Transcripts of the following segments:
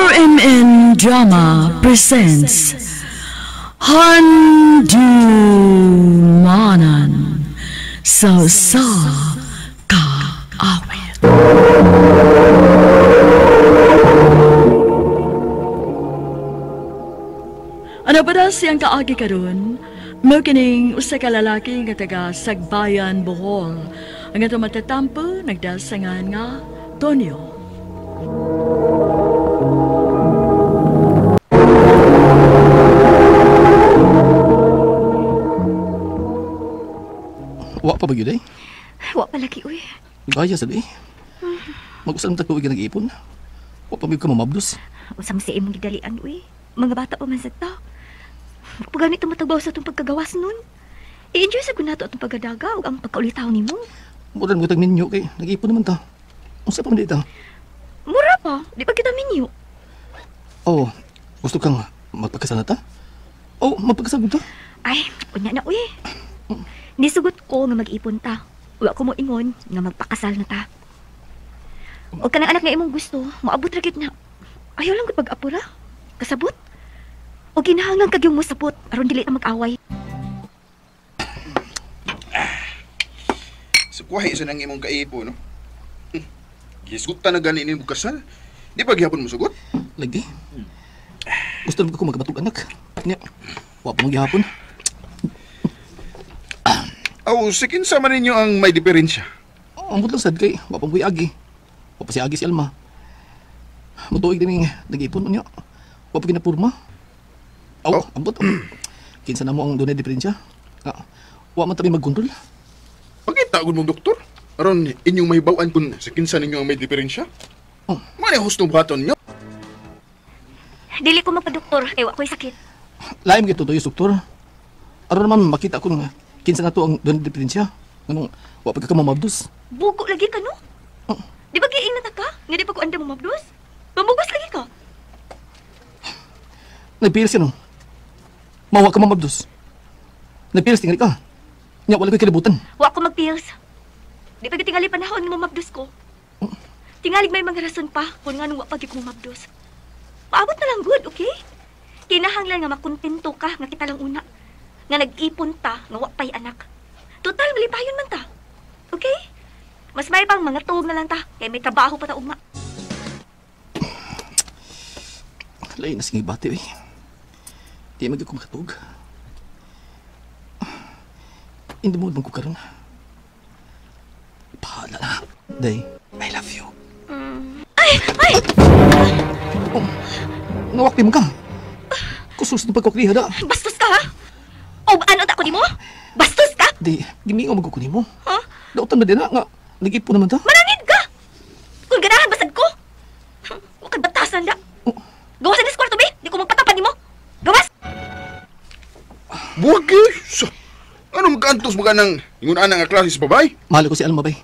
RMN Drama presents Handumanan sa Usa Ka Awit. Ano pa daw siyang kaagi karon? Mao kining usa ka lalaki nga taga Sagbayan, Bohol. Ang atong matatampo nagdasangan nga Tonyo. Wa pa ba yun eh? Wa pa lagi, uy. Gaya sabi eh. Mag-usang tagtuig ka nag-iipon. Wa pa ka mamabdos. Usang sa imong gidalian, uy. Mga bata pa man sa ta. Pag ganit tumatagbaw sa itong pagkagawas nun. I-enjoy sa gunato atong pagkadaga o ang pagkaulitaw ni mo. Mura mo kitang minyo kay nag-iipon naman ta. Unsa pa man dito? Mura pa. Di pa kita minyo. Oh, gusto kang magpagkasal na ta? Oh, magpagkasal ta? Ay, unya na, uy. Nisugot ko nga mag-ipon ta. Wa ko mo ingon nga magpakasal na ta. O kanang anak nga imong gusto, moabot ra gyud na. Ayaw lang gud pag-apura. Kasabot. O kinahanglan kag yung mosabot aron dili ta mag-away. Sukwahi sa nang imong kaipo, no? Gisgutan na gani nimo kasal. Di pa gihapon mo sugot? Lagi. Gusto na ko magkabatog anak. Nya, wa pa man gihapon. Aw, si kinsa man ninyo ang may diferensya? Oh, ang lang sad kay wa pa mo'y agi. Wa pa si agi si Alma. Mutuig din nag-ipon unya. Wa pa ginapurma. Aw, oh. Ambot. Kinsa na mo ang dunay diferensya? Ah, wa man tabi magkontrol. Pakita gud mong doktor. Aron inyong mahibaw-an kun sa kinsa ninyo ang may diferensya. Oh. Mao ni husto buhaton ninyo. Dili ko magpa-doktor kay wa ko'y sakit. Laim gyud tutoy doktor. Aron naman makita kun kinsa na to ang dunay diferensya. Nganong wa pa ka mamabdos. Bugo lagi ka no? Oh. Di ba giingnan ta ka? Nga di pa ko andam mamabdos? Mamugos lagi ka. Nagpilis ka no? Mawa ka mamabdos. Nagpilis tingali ka. Nya wala ko'y kalibutan. Wa ko magpils. Di pa tingali panahon nga mamabdos ko. Oh. Tingalig may mga rason pa kung nganong wa pa gyud ko mamabdos. Paabot na lang good, okay? Kinahanglan nga makontento ka nga kita lang una. Nga nag-ipon ta nga wa pay anak. Total malipayon man ta. Okay? Mas may pang mga tuog na lang ta kay may trabaho pa ta ugma. Lain na singay bati eh. Di magyud ko makatug. Hindi mo bang ko karon? Pahala na. Day, I love you. Ay! Ay! Oh, nawakti mo ka. Kusus na pagkukliha da. Bastos ka, ha? O, ano ta ko ni mo? Bastos ka? Di, gimingaw magkukunin mo. Ha? Dautan na din na nga. Nag-ipo naman ta. Manangid ka! Kung ganahan, basad ko. Huwag kang batasan da. Oh. Gawasan na sa kwarto, be. Di ko magpatapan ni mo. Gawas! Buwag eh. Ano magkaantos mo ka ng ingon ana nga klase sa babay? Mahal ko si Alma, bay.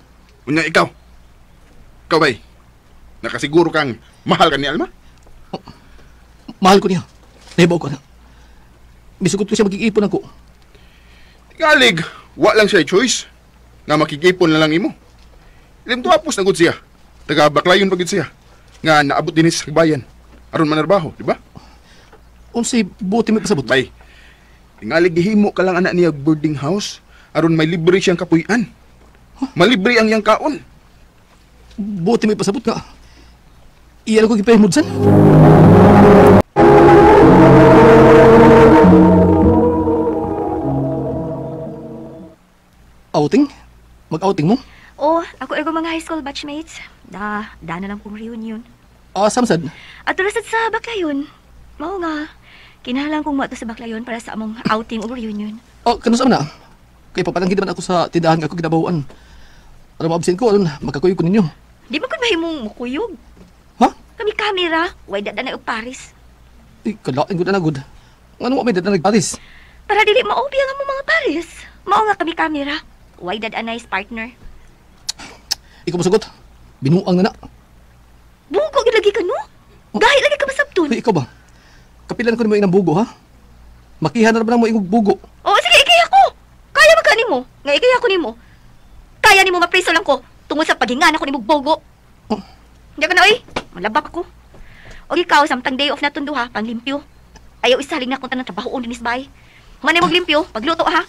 Unya ikaw. Ikaw, bay. Nakasiguro kang mahal ka ni Alma? Oh, mahal ko niya. Nahibaw ko na. Misugot ko siya magigipon ako. Tingalig, wa lang siya choice. Nga makigipon na lang imo. Ilim tuapos na gud siya. Taga Baclayon pa gud siya. Nga naabot din sa bayan. Aron manarbaho, di ba? Unsay buti may pasabot? Bay. Tingalig gihimo ka lang anak niya boarding house aron may libre siyang kapuy-an. Huh? Malibre ang iyang kaon. Buti may pasabot nga. Iyan ko gipahimudsan. Outing? Mag-outing mo? Oh, ako ergo mga high school batchmates. Da na lang kong reunion. Ah, samsad? At rasad sa Baclayon. Mao nga, kinahanglan kong moadto sa Baclayon para sa among outing o reunion. Oh, kano sa na? Kay papalanggi naman ako sa tindahan nga ako ginabawan. Ano ma-absent ko, aron makakuyog ko ninyo. Di ba kun mahimong mukuyog? Ha? Kami kamera, way dada na og Paris. Ay, kalain gud na gud. Ngano wa may dada nag Paris? Para dili maobi ang among mga Paris. Mao nga kami kamera. Way dada nice partner. Ikaw mosugot. Binuang na na. Bugo gid lagi ka no? Gahi lagi ka masabton. Ay, ikaw ba? Kapilan ko nimo inang bugo ha? Makihan na ra ba mo ingog bugo? Oo, sige ikay ako. Kaya man ka nimo. Nga ikay ako nimo. Kaya nimo mapriso lang ko tungod sa paghingan ako nimo bugo. Oh. Hindi ka na oy. Malabak ako. O ikaw, samtang day off na tundo ha, panglimpyo. Ayaw isalig na kung tanang trabaho dinis bay. Humanay mo limpyo, pagluto ha.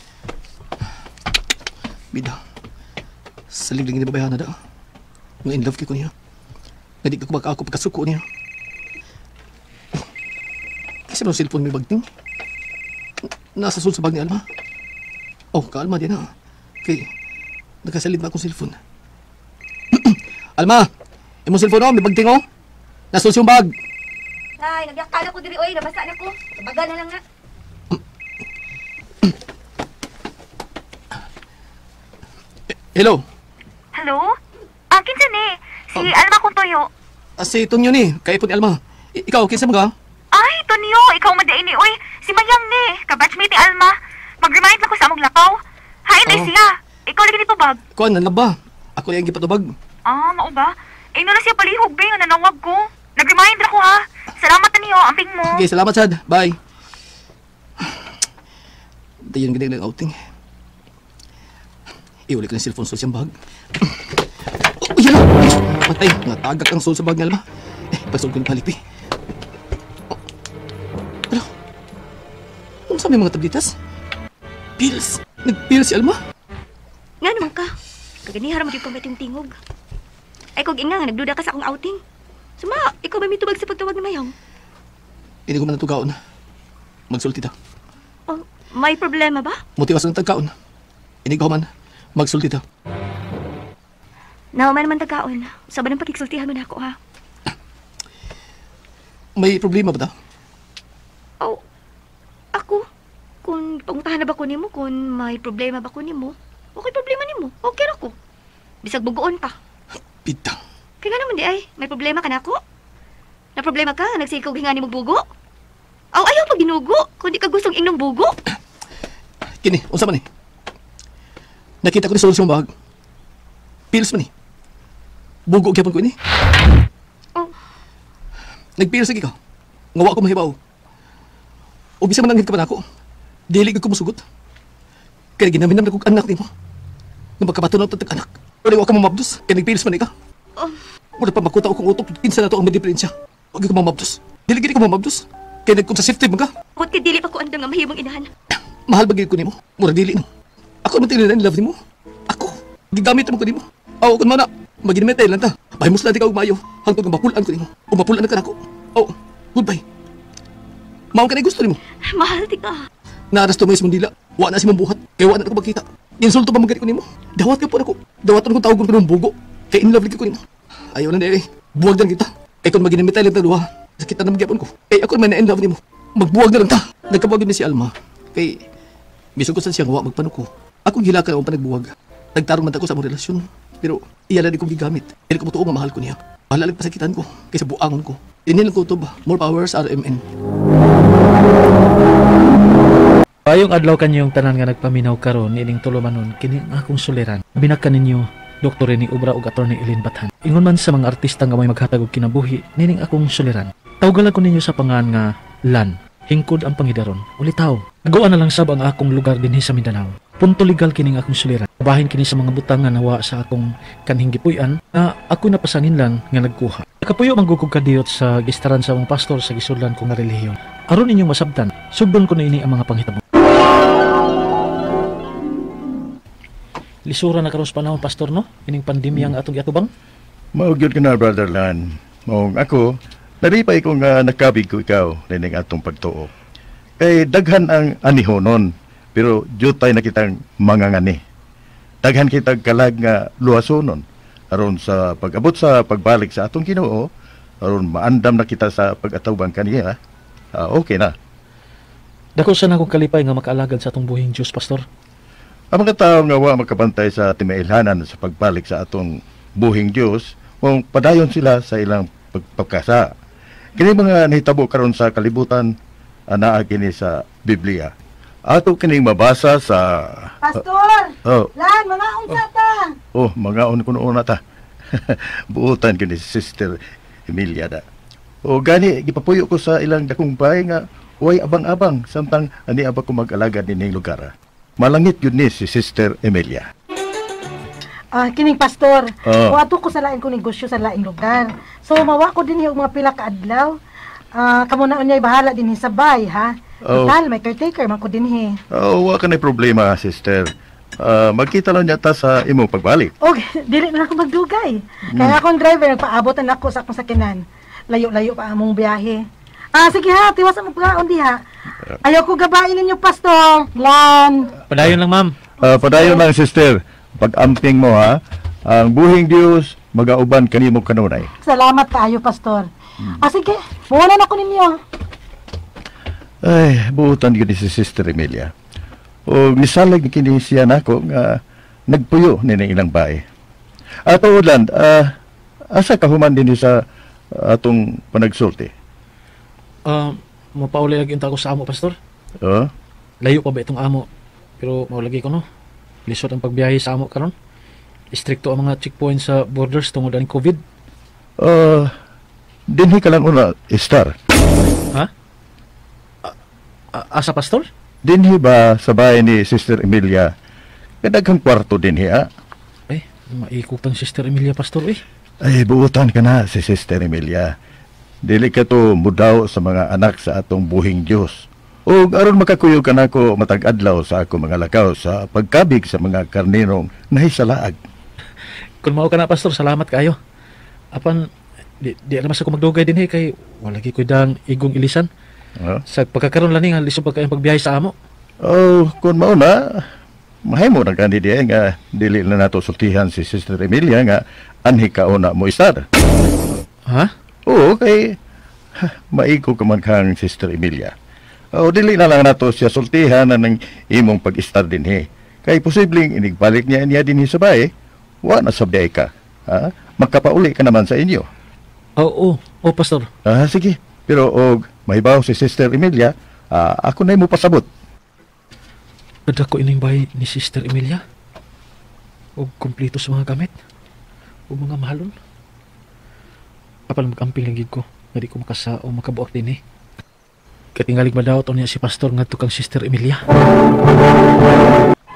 Bida. Sa ligling ni babayhan na da. Nga in love ko niya. Nga di ko baka ako pagkasuko niya. Oh. Kasi ba cellphone may bagting? Nasa sul sa bag ni Alma. Oh, ka-Alma din ha. Kay, nakasalid na akong cellphone. Alma! Imong cellphone oh, may bagting oh. Nasa sul siyang bag. Ay, nagyakala ko diri oy, nabasa na ko. Baga na lang nga. Hello. Hello? Ah, kinsa ni? Si Alma kong tuyo. Si Tonyo ni, kaipon ni Alma. Ikaw, kinsa mo ka? Ay, Tonyo, ikaw madaini ni oy. Si Mayang ni, kabatchmate ni Alma. Mag-remind lang ko sa among lakaw. Hain ay siya. Ikaw lagi nito bag. Kuan, nanlaba. Ako yung gipatubag. Ah, mao ba? Eh, na siya palihog ba yung nanawag ko. Nag-remind ako ha. Salamat na niyo, amping mo. Okay, salamat sad. Bye. Dayon gid ang outing. Iuli ko ng cellphone sa siyang bag. Oh, yan na! Patay, natagak ang sol sa bag ni Alma. Eh, pagsul ko ng palipi. Oh. Ano? Ano sa may mga tablitas? Pills! Nag-pills si Alma? Nga naman ka. Kaganihara mo di ko yung tingog. Ay, kung inga nga, nagduda ka sa akong outing. Suma, ikaw ba may tubag sa pagtawag ni Mayang? Hindi ko man natugaon. Magsulti ta. Oh, may problema ba? Motiwas ng tagkaon. Hindi ko man. Magsulti ta. Naman naman tagkaon. Sa ba ng pakiksultihan mo na ako, ha? May problema ba ta? Oh, ako? Kung pangutahan na ba ko nimo, kung may problema ba ko nimo, okay problema nimo. Okay ra ko. Bisag bugoon pa. Pita. Kaya nga naman di ay, may problema ka na ako? Na problema ka, nagsikog hinga ni mo bugo? Aw, ayaw pag ginugo, kung di ka gustong ingnong bugo. Kini, unsa man ni? Nakita ko ni sa bag. Pills man ni. Bugo gyapon ko ini. Oh. Nagpills lagi ka. Nga wa ko mahibaw. O bisa man anghit ka pa nako. Dili gyud ko mosugot. Kaya ginaminam na kog anak nimo. Nga magkabato na tag anak. Wala wa ka mamabdos. Kaya nagpills man ni ka. Oh. Wala pa makuta akong utok. Kinsa na to ang may diferensya. Wag ko mamabdos. Dili gid ko mamabdos. Kaya nagkonsasiptive man ka. Kung kay dili pa ko andam nga mahimong inahan. Mahal ba gyud ko nimo? Mura dili no. Ako man tingnan love nimo. Ako. Gigamit mo ko nimo. Aw kun mana maginmetay lang ta. Bahimus lang di ka og maayo. Hangtod nga mapulan ko nimo. O mapulan na ka nako. Oh, goodbye. Mao ka na gusto nimo. Mahal ti ka. Naaras to may dila. Wa na si mong buhat. Kay wa na ko magkita. Insulto pa man gani ko nimo. Dawat ka po nako. Dawaton ko tawgon ko ng bugo. Kay in love ko nimo. Ayaw na dili. Buwag dan kita. Kay kun maginamitay lang ta duha. Sakit na magyapon ko. Kay ako man na in love nimo. Magbuwag na lang ta. Nagkabuwag ni si Alma. Kay bisag ko sa siya nga wa magpanuko. Akong hilakan ang panagbuwag. Nagtarong man ako sa among relasyon. Pero iya lang kong gigamit. Dili ko motuo nga mahal ko niya. Bahala lang pasakitan ko kaysa buangon ko. Dinhi lang ko to ba? More powers RMN. Payong adlaw kanyong tanan nga nagpaminaw karon niining tulumanon kini ang akong suliran. Binaka ninyo Dr. Rene Obra ug Attorney Eileen Bathan. Ingon man sa mga artista nga may maghatag og kinabuhi nining akong suliran. Tawgalan ko ninyo sa pangan nga Lan. Hingkod ang pangidaron. Ulitaw. Naguan na lang sab ang akong lugar dinhi sa Mindanao. Punto legal kining akong suliran. Bahin kini sa mga butang nga nawa sa akong kanhing gipuy-an na ako napasanginlan nga nagkuha. Nakapuyo manggugog kadiyot sa gistaran sa among pastor sa gisudlan ko nga relihiyon. Aron inyong masabtan, sugdon ko niini ang mga panghitabo. Lisura na karon sa panahon, pastor, no? Ining pandemya nga atong giatubang. Mao gyud ka na, Brother Lan. Maong ako, naripay ko nga nakabig ko ikaw nining atong pagtuo. Kay daghan ang anihonon, pero jutay na kitang mangangani. Daghan kitang kalag nga luwasonon aron sa pag-abot sa pagbalik sa atong Ginoo, aron maandam na kita sa pag-atubang kaniya. Okay na. Dako sa nakong kalipay nga makaalagad sa atong buhing Dios, pastor. Ang mga tao nga wa makabantay sa timailhanan sa pagbalik sa atong buhing Dios, mong padayon sila sa ilang pagpagkasa. Kini mga nahitabo karon sa kalibutan, anaa kini sa Biblia. Ato kining mabasa sa Pastor! Oh. Lan, mga unsa ta? Oh, mga on kuno una ta. Buotan kini si Sister Emilia da. O gani gipapuyo ko sa ilang dakong bahay nga way abang-abang samtang ani aba ko mag-alagad nining lugar. Malangit yun ni si Sister Emilia. Kining pastor. Oh. Wato ko sa laing ko negosyo sa laing lugar. So mawa ko din yung mga pila ka adlaw. Kamo na unyay bahala dinhi sa bay, ha? Oh. Total, may caretaker man ko dinhi. Oh, wa ka na problema, sister. Magkita lang niya ta sa imong pagbalik. Og dili na ako magdugay. Kaya akong driver nagpaabot na nako sa akong sakinan. Layo-layo pa among biyahe. Sige ha, tiwas ang pagkaon diha. Ayaw ko gabain ninyo, Pastor. Lan. Padayon lang, ma'am. Padayon lang, sister. Pag-amping mo, ha? Ang buhing Dios magauban kanimo kanunay. Salamat kaayo, Pastor. Sige, muuna na ko ninyo. Ay, buutan gyud ni si Sister Emilia. O nisalig ni kini siya nako nga nagpuyo ni ng ilang bae. Ato ulan, asa ka human dinhi sa atong panagsulti? Mapauli lagi unta ako sa amo, Pastor. Oh? Layo pa ba itong amo? Pero maulagi ko, no? Lisod ang pagbiyahe sa amo karon. Istrikto ang mga checkpoint sa borders tungod ang COVID. Dinhi ka lang una, star. Ha? Asa, Pastor? Dinhi ba sa bahay ni Sister Emilia? Kadaghang kwarto dinhi, ah. Ay, maikog tang Sister Emilia, Pastor, eh. Ay, buutan ka na si Sister Emilia. Dili ka to mudaw sa mga anak sa atong buhing Diyos. O aron makakuyog ka nako matag adlaw sa ako mga lakaw sa pagkabig sa mga karninong nahisalaag. Kung mao ka na, Pastor, salamat kayo. Apan, di naman sa ko magdugay din, eh, kay wala gi ko'y dang igong ilisan. Huh? Sa pagkakaroon lang nga, lisod pa kayong pagbiyahe sa amo. Oh, kung mao na, mahimo na gani diay nga dili na nato sultihan si Sister Emilia nga anhi ka una mo istar. Ha? Oo, kay maigo ka man kang Sister Emilia. O dili na lang nato siya sultihan na ng imong pag-istar dinhi. Kay posibleng inigbalik niya niya dinhi sa bahay, wa na sabday ka. Ha? Makapauli ka naman sa inyo. Oo, oh, Pastor. Sige. Pero og mahibaw si Sister Emilia, ako na mo pasabot. Kadako ining bahay ni Sister Emilia. Og kumpleto sa mga gamit. O mga mahalon. Apan mag-amping lang gid ko. Nga di ko makasa o makabuak din eh. Katingalig madawat niya si Pastor ngadto kang Sister Emilia.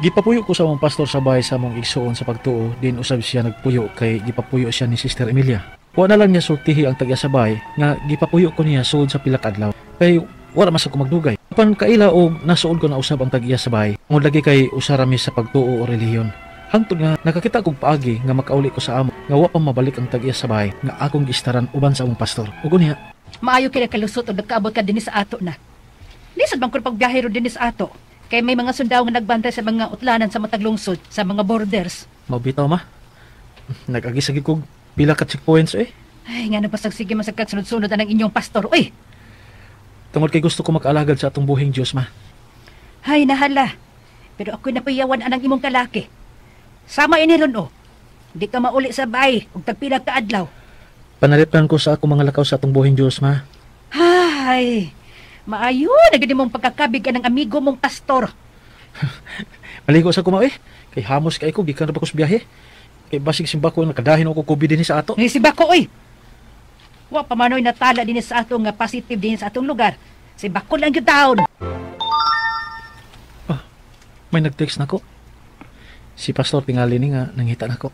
Gipapuyo ko sa among pastor sa bahay sa among igsuon sa pagtuo, din usab siya nagpuyo kay gipapuyo siya ni Sister Emilia. Wa na lang niya sultihi ang tag-iya sa bahay nga gipapuyo ko niya suod sa pila ka adlaw. Kay wala man sa ko magdugay. Apan kaila og nasuod ko na usab ang tag-iya sa bahay. Ngod lagi kay usa ra mi sa pagtuo o relihiyon. Hangtod nga nakakita kog paagi nga makauli ko sa amo nga wa pa mabalik ang tag-iya sa bahay nga akong giistaran uban sa among pastor. Ug unya, maayo kay nakalusot og nagkaabot ka dinhi sa ato na. Lisod man kun pagbiyahero dinhi sa ato. Kay may mga sundao nga nagbantay sa mga utlanan sa matag lungsod, sa mga borders. Mabitaw ma. Nag-agi-sagi kog pila ka checkpoints eh. Ay, nga nang basag sige masag kag sunod-sunod anang inyong pastor. Uy, Tungod kay gusto ko makaalagad sa atong buhing Dios ma. Ay nahala. Pero ako'y napayawan anang imong kalaki. Sama ini ron oh. Di ka mauli sa bahay ug tagpila ka adlaw. Panalipdan ko sa akong mga lakaw sa atong buhing Dios ma. Ay, maayo na gid mong pagkakabig anang amigo mong pastor. Maligo sa kuma eh. Kay hamos kay ko gikan ra ba ko sa biyahe. Kay basig simba ko nakadahin ako COVID dinhi sa ato. Ni si Bako oy. Wa pa manoy natala dinhi sa ato nga positive dinhi sa atong lugar. Si Bako lang gyud taon. May nag-text nako. Si pastor tingali ni nga nangita nako.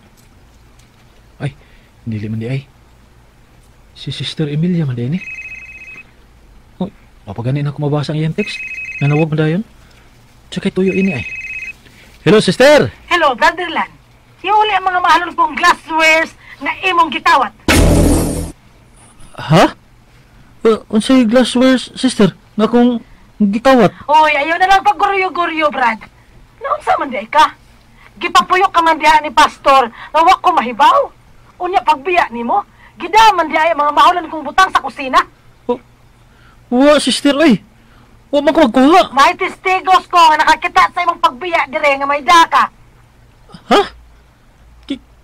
Ay, dili man di ay. Si Sister Emilia man di ni. Uy, mapagani na ako mabasa ang iyang text. Nanawag man dayon. Tsaka tuyo ini ay. Hello, sister! Hello, Brother Lan. Iuli ang mga mahalon kong glasswares nga imong gitawat. Ha? Unsay glasswares, sister? Nga kung gitawat. Hoy, ayaw na lang pagguryo-guryo, Brad. Naunsa man di ka? Gipapuyo ka man diha ni pastor nga wa ko mahibaw. Unya pagbiya nimo, gidaman diha ang mga mahalon kong butang sa kusina. Oh, wa, sister, oy. Wa man ko magkuha. May testigos ko nga nakakita sa imong pagbiya dire nga may daka. Ha?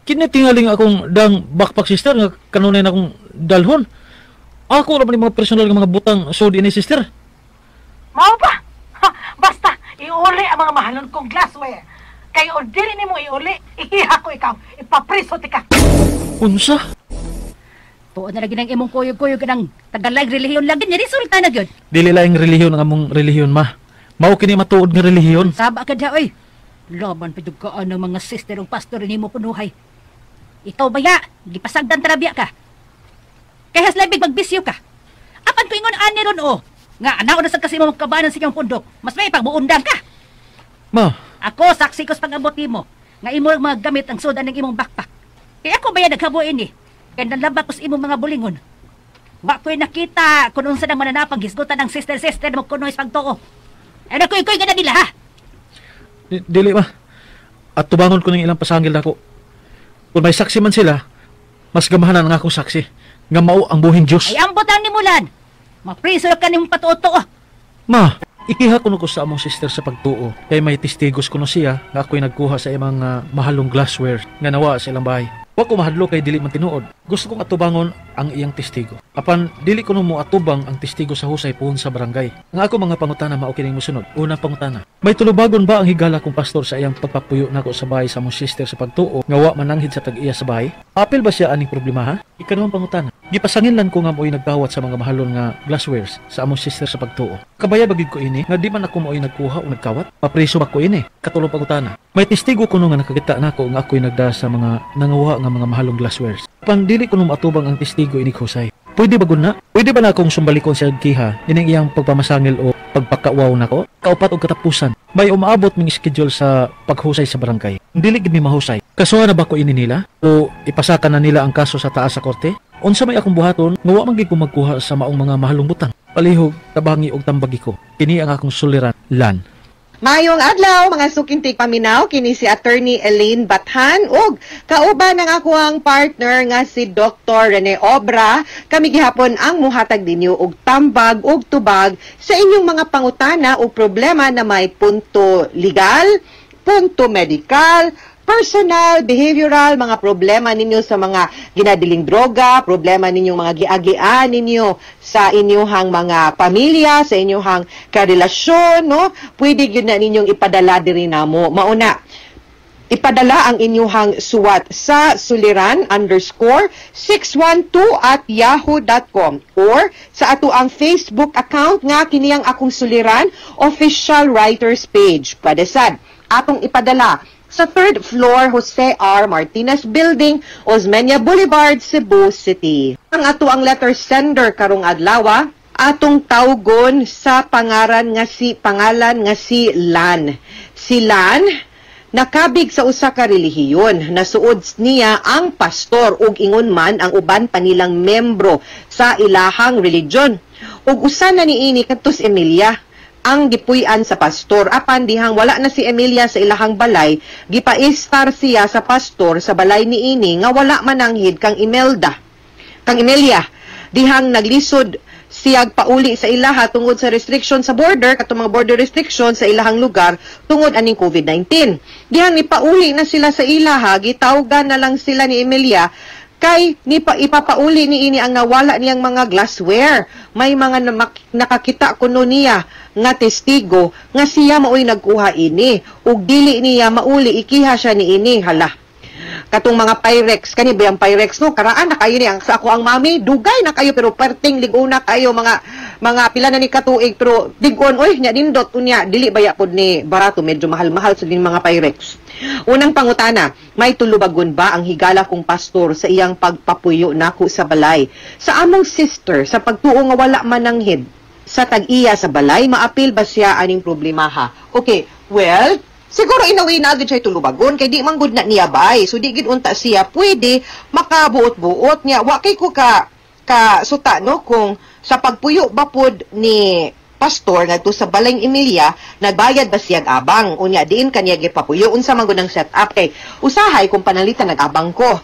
Kini tingaling akong dang backpack, sister, nga kanunay na akong dalhon. Ako ra man yung mga personal nga mga butang sud ini, sister. Mao pa? Ha, basta iuli ang mga mahalon kong glassware. Kay o dili nimo iuli, ihiha ko ikaw, ipapriso ti ka. Unsa? Tuon na lagi ng imong kuyog-kuyog ng tagalag relihiyon lagi ni resulta na gyud. Dili laing relihiyon ang among relihiyon, ma. Mao kini matuod nga relihiyon. Saba ka diha oy. Laban pa jud ka ng mga sister ug pastor nimo kunuhay. Ikaw baya, gipasagdan tarabya ka. Kay haslabig magbisyo ka. Apan ko ingon ani ron oh. Nga anaon na sad kasi mo magkabanan sa inyong pundok. Mas may pagbuundang ka. Ma, Ako saksi ko sa pag-abot nimo nga imo ang mga gamit ang sudan ng imong backpack. Kay ako ba yan naghabo ini? Kay nanlaba ko sa imong mga bulingon. Wa ko'y nakita kung unsa nang mananapang hisgutan ng sister-sister mo kuno is pagtuo. Ano ko'y ko'y gana nila ha? Dili ma. At tubangon ko ng ilang pasangil nako. Kung may saksi man sila, mas gamahanan ang akong saksi nga mao ang buhing Diyos. Ay ambot ang nimulan. Mapriso ka nimong patuo-tuo. Ma, ikiha kuno ko sa among sister sa pagtuo. Kay may testigos kuno siya nga ako'y nagkuha sa imang mahalong glassware nga nawa sa ilang bahay. Wa ko mahadlo kay dili man tinuod. Gusto kong atubangon ang iyang testigo. Apan dili ko mo atubang ang testigo sa husay puhon sa barangay. Ang ako mga pangutana mao kining mosunod. Unang pangutana. May tulubagon ba ang higala kong pastor sa iyang pagpapuyo nako sa bahay sa among sister sa pagtuo nga wa mananghid sa tag-iya sa bahay? Apil ba siya aning problema ha? Ikaduhang pangutana. Gipasanginlan ko nga mo'y nagkawat sa mga mahalon nga glasswares sa among sister sa pagtuo. Kabaya ba gid ko ini nga di man ako mo'y nagkuha o nagkawat? Papriso ba ko ini? Katulong pangutana. May testigo kuno nga nakakita nako nga ako'y nagda sa mga nanguha nga mga mahalong glasswares. Apan dili ko maatubang ang testigo inig husay. Pwede ba gud na? Pwede ba na akong sumbalikon sa kiha ining iyang pagpamasangil o pagpakawaw nako? Kaupat og katapusan. May umaabot ming schedule sa paghusay sa barangay. Dili gid mi mahusay. Kasuhan na ba ko ini nila? O ipasaka na nila ang kaso sa taas sa korte? Unsa may akong buhaton nga wa man gid ko magkuha sa maong mga mahalong butang? Palihog, tabangi og tambagi ko. Kini ang akong suliran, Lan. Mayong adlaw mga suking paminaw kini si Attorney Elaine Bathan ug kauban ang akoang partner nga si Dr. Rene Obra. Kami gihapon ang muhatag ninyo og tambag ug tubag sa inyong mga pangutana o problema na may punto legal, punto medical, personal, behavioral, mga problema ninyo sa mga ginadiling droga, problema ninyong mga giagian ninyo sa inyong mga pamilya, sa inyong karelasyon, no? Pwede gyud na ninyong ipadala diri namo. Mauna, ipadala ang inyong suwat sa suliran_612@yahoo.com or sa ato ang Facebook account nga kini ang Akong Suliran official writers page. Pwede sad atong ipadala sa 3rd floor, Jose R. Martinez Building, Osmeña Boulevard, Cebu City. Ang ato ang letter sender karong adlaw, atong tawgon sa pangalan nga si Lan. Si Lan nakabig sa usa ka relihiyon. Nasuod niya ang pastor ug ingon man ang uban pa nilang membro sa ilahang religion. Ug usa na niini kadto si Emilia ang gipuy-an sa pastor. Apan dihang wala na si Emilia sa ilahang balay, gipaistar siya sa pastor sa balay niini nga wala mananghid kang Imelda. Kang Emilia, dihang naglisod siyag pauli sa ilaha tungod sa restriction sa border, katong mga border restriction sa ilahang lugar tungod aning COVID-19. Dihang nipauli na sila sa ilaha, gitawgan na lang sila ni Emilia kay ipapauli ni ini ang nawala niyang mga glassware. May mga nakakita kuno niya nga testigo nga siya maoy nagkuha ini ug dili niya mauli ikiha siya ni ini. Hala, katong mga Pyrex, kani ba yung Pyrex no? Karaan na kayo ni ang sa ako ang mami, dugay na kayo pero perting liguna kayo mga pila na ni katuig pero digon oy nya nindot unya dili baya pod ni barato, medyo mahal-mahal sa din mga Pyrex. Unang pangutana, may tulubagon ba ang higala kong pastor sa iyang pagpapuyo nako sa balay? Sa among sister sa pagtuo nga wala mananghid sa tag-iya sa balay, maapil ba siya aning problema ha? Okay, well, siguro inawi na agad siya tulubagon kay di man gud na niya bay. So di gid unta siya pwede makabuot-buot niya. Wa kay ko ka suta no kung sa pagpuyo ba pod ni pastor ngadto sa balay ni Emilia, nagbayad ba siya abang? Unya diin kaniya gipapuyo, unsa man gud ang set up kay usahay kung panalitan nag-abang ko.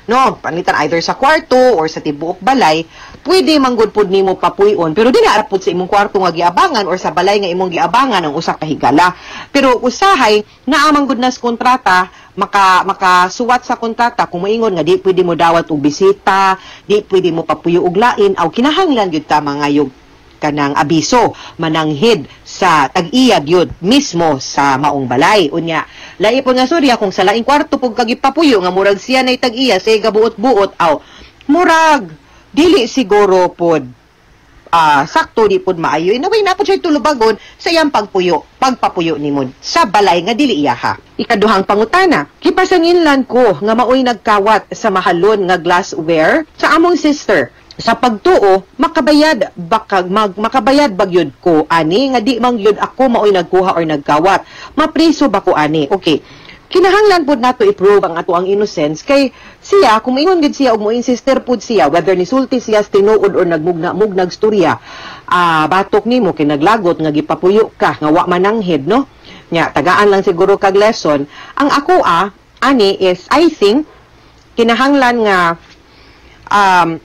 No, panalitan either sa kwarto or sa tibuok balay, pwede man gud pud nimo papuy-on, pero di na pud sa imong kwarto nga giabangan or sa balay nga imong giabangan ang usa ka higala. Pero usahay naa man gud nas kontrata, makasuwat sa kontrata kung moingon nga di pwede mo dawat og bisita, di pwede mo papuyo og lain, aw kinahanglan gyud ta mangayog kanang abiso mananghid sa tag-iya gyud mismo sa maong balay. Unya lahi po nga surya kung sa laing kwarto pug kagipapuyo nga murag siya nay tag-iya say gabuot-buot, aw murag dili siguro pod sakto di pod maayo. Inaway na pod siya tulubagon sa iyang pagpapuyo nimod sa balay nga dili iyaha. Ikaduhang pangutana, gipasanginlan ko nga maoy nagkawat sa mahalon nga glassware sa among sister. Sa pagtuo, makabayad bakag mag makabayad bagyod ko ani nga di man gyud ako maoy nagkuha or nagkawat? Mapriso ba ko ani? Okay, kinahanglan pud nato i-prove ang ato ang innocence kay siya, kung moingon gid siya ug mo-insister pud siya, whether nisulti siya sa tinuod or nagmugna-mugnag storya batok nimo kay naglagot nga gipapuyo ka nga wa mananghid, no? Nya tagaan lang siguro kag lesson. Ang ako ani is, I think kinahanglan nga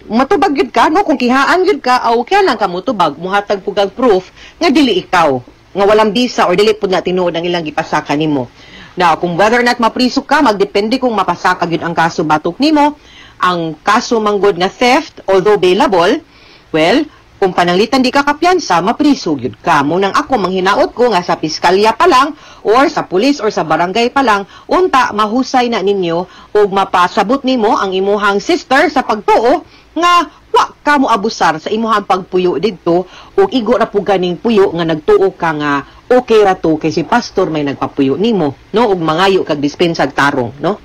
matubag gyud ka, no? Kung kihaan gyud ka aw kaya lang ka motubag, muhatag pud kag proof nga dili ikaw, nga walang bisa or dili pud na tinuod ang ilang gipasaka nimo. Now, kung whether or not mapriso ka, magdepende kung mapasaka gyud ang kaso batok nimo. Ang kaso manggod nga theft, although bailable, well, kung pananglitan di ka kapiyansa, mapriso gyud ka. Munang ako, manghinaot ko nga sa piskalya pa lang, or sa pulis or sa barangay pa lang, unta mahusay na ninyo ug mapasabot nimo ang imuhang sister sa pagtuo nga wa ka mo abusar sa imuhang pagpuyo didto ug igo ra pud kaning puyo nga nagtuo ka nga okay ra to kay si pastor may nagpapuyo nimo, no? Ug mangayo kag dispensag tarong, no?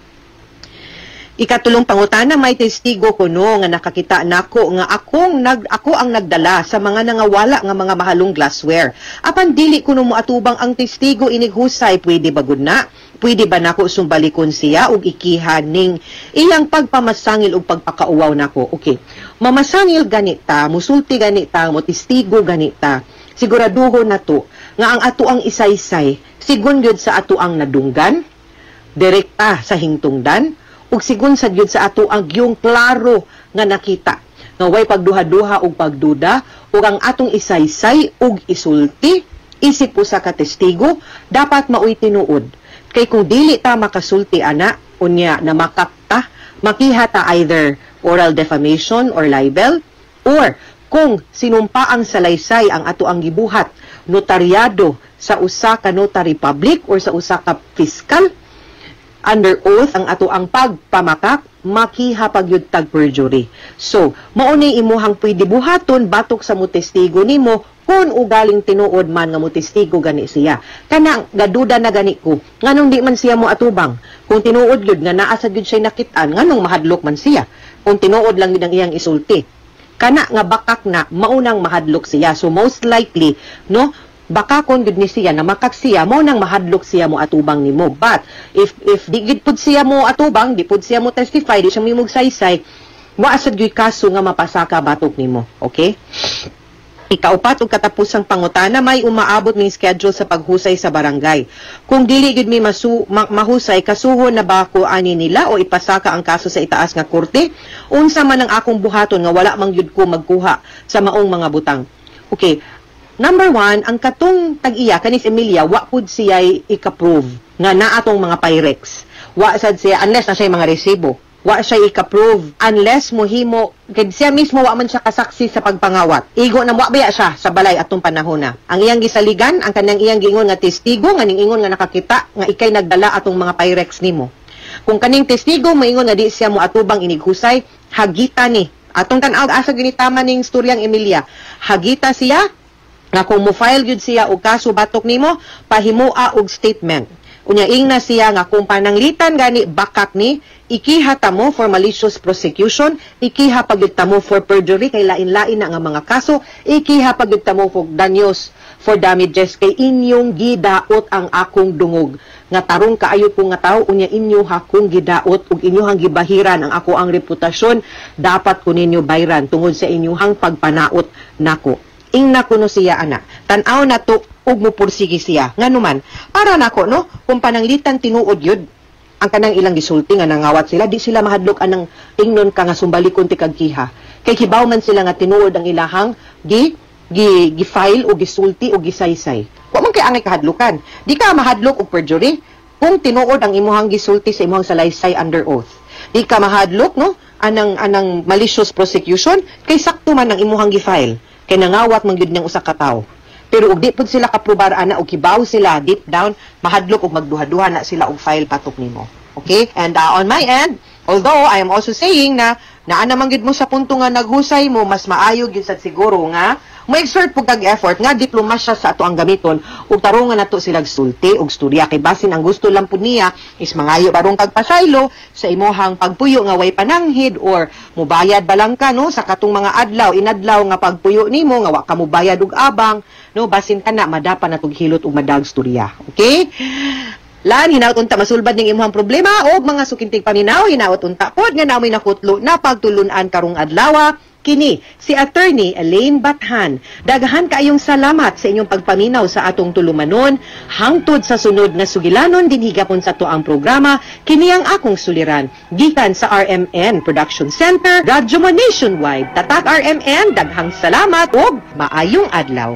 Ikatulong pangutana, may testigo kuno nga nakakita nako nga ako ang nagdala sa mga nangawala nga mga mahalong glassware. Apan dili kuno moatubang ang testigo inighusay, pwede ba gud na? Pwede ba nako sumbalikon siya ug ikiha ning iyang pagpamasangil ug pagpakauwaw nako? Okay. Mamasangil ganita, musulti ganita, mo testigo ganita. Siguraduhon na to nga ang ato ang isaysay sigon gyud sa ato ang nadunggan, direkta sa hingtungdan, ug sigon sa gyud sa ato ang yung klaro nga nakita nga way pagduha-duha ug pagduda, ug ang atong isaysay ug isulti isip usa ka testigo dapat maoy tinuod. Kay kung dili ta makasulti ana, unya na makakta, makiha ta either oral defamation or libel, or kung sinumpa ang salaysay ang ato ang gibuhat notaryado sa usa ka notary public or sa usa ka fiscal, under oath ang ato ang pagpamakak, makiha pagyud tag perjury. So, mao ni imuhang pwede buhaton batok sa mo testigo nimo kung ugaling tinuod man nga mo testigo gani siya. Kanang gaduda na gani ko, nganong di man siya mo atubang? Kung tinuod gyud nga naa sa gyud siya nakit-an, nganong mahadlok man siya? Kung tinuod lang gyud ang iyang isulti. Kana nga bakak na maunang mahadlok siya. So most likely, no, baka kon gud ni siya na makak siya mo nang mahadlok siya mo atubang nimo. But if di gid pud siya mo atubang, di pud siya mo testify, di siya mo saysay, wa sad gyud kaso nga mapasaka batok nimo. Okay? Ikaupat ug katapusang pangutana, may umaabot ning schedule sa paghusay sa barangay. Kung dili gyud mi mahusay, kasuhon na ba ko ani nila o ipasaka ang kaso sa itaas nga korte? Unsa man ang akong buhaton nga wala man gyud ko magkuha sa maong mga butang? Okay. Number one, ang katong tag-iya, kanis Emilia, wa pud siya ika-prove nga naa tong mga Pyrex. Wa sad siya, unless na siya mga resibo. Wa siya ika-prove unless mohimo, kay siya mismo wa man siya kasaksi sa pagpangawat. Igo na wa baya siya sa balay atong panahon na. Ang iyang gisaligan, ang kanang iyang giingon nga testigo, nga ning ingon nga nakakita, nga ikay nagdala atong mga Pyrex nimo. Kung kaning testigo moingon nga di siya moatubang inighusay, hagita ni. Atong tan-aw asa ginitama ning storyang Emilia. Hagita siya nga kung mo-file gyud siya og kaso batok nimo, pahimoa og statement. Unya ingna siya nga kung pananglitan gani bakak ni, ikiha ta mo for malicious prosecution, ikiha pagyud ta mo for perjury kay lain-lain na nga mga kaso, ikiha pagyud ta mo for danyos, for damages kay inyong gidaot ang akong dungog. Nga tarong kaayo ko nga tawo, unya inyo hakong gidaot ug inyohang gibahiran ang ako ang reputasyon, dapat ko ninyo bayran tungod sa inyohang pagpanaot nako. Ingna kuno siya ana. Tan-aw na to ug mupursige siya. Nganuman, para nako, no, kung pananglitan tinuod yun ang kanang ilang gisulti nga nangawat sila, di sila mahadlok anang ingnon ka nga sumbalikon ti kag kiha. Kay kibaw man sila nga tinuod ang ilahang gi gi gi-file o gisulti o gisaysay. Wa man kay angay kahadlukan. Di ka mahadlok og perjury kung tinuod ang imuhang gisulti sa imuhang salaysay under oath. Di ka mahadlok, no, anang malicious prosecution kay sakto man ang imuhang gi-file. Kay nangawat man gyud niyang usa ka tawo. Pero og di pud sila kaprobar ana og kibaw sila deep down, mahadlok og magduha-duha na sila og file patok nimo. Okay? And on my end, although I am also saying na naa naman gyud mo sa punto nga naghusay mo, mas maayo gyud sad siguro nga Mo-exert pud kag effort nga diplomasya sa ato ang gamiton ug tarungan nato silag sulti ug storya kay basin ang gusto lang pud niya is mangayo barong kag pasaylo sa imuhang pagpuyo nga way pananghid or mubayad ba lang ka, no, sa katong mga adlaw inadlaw nga pagpuyo nimo nga wa ka mubayad og abang, no, basin kana madapa na tug hilot ug madag storya. Okay? Lan, hinaut unta masulbad ning imuhang problema og mga sukintig paminaw, hinaut unta pod nga namoy nakutlo na pagtulun-an karong adlaw. Kini si Attorney Elaine Bathan. Daghan kaayong salamat sa inyong pagpaminaw sa atong tulumanon. Hangtod sa sunod nga sugilanon dinhi gapon sa atuang programa, kini ang akong suliran. Gikan sa RMN Production Center, Radyo Mo Nationwide. Tatak RMN, daghang salamat ug maayong adlaw.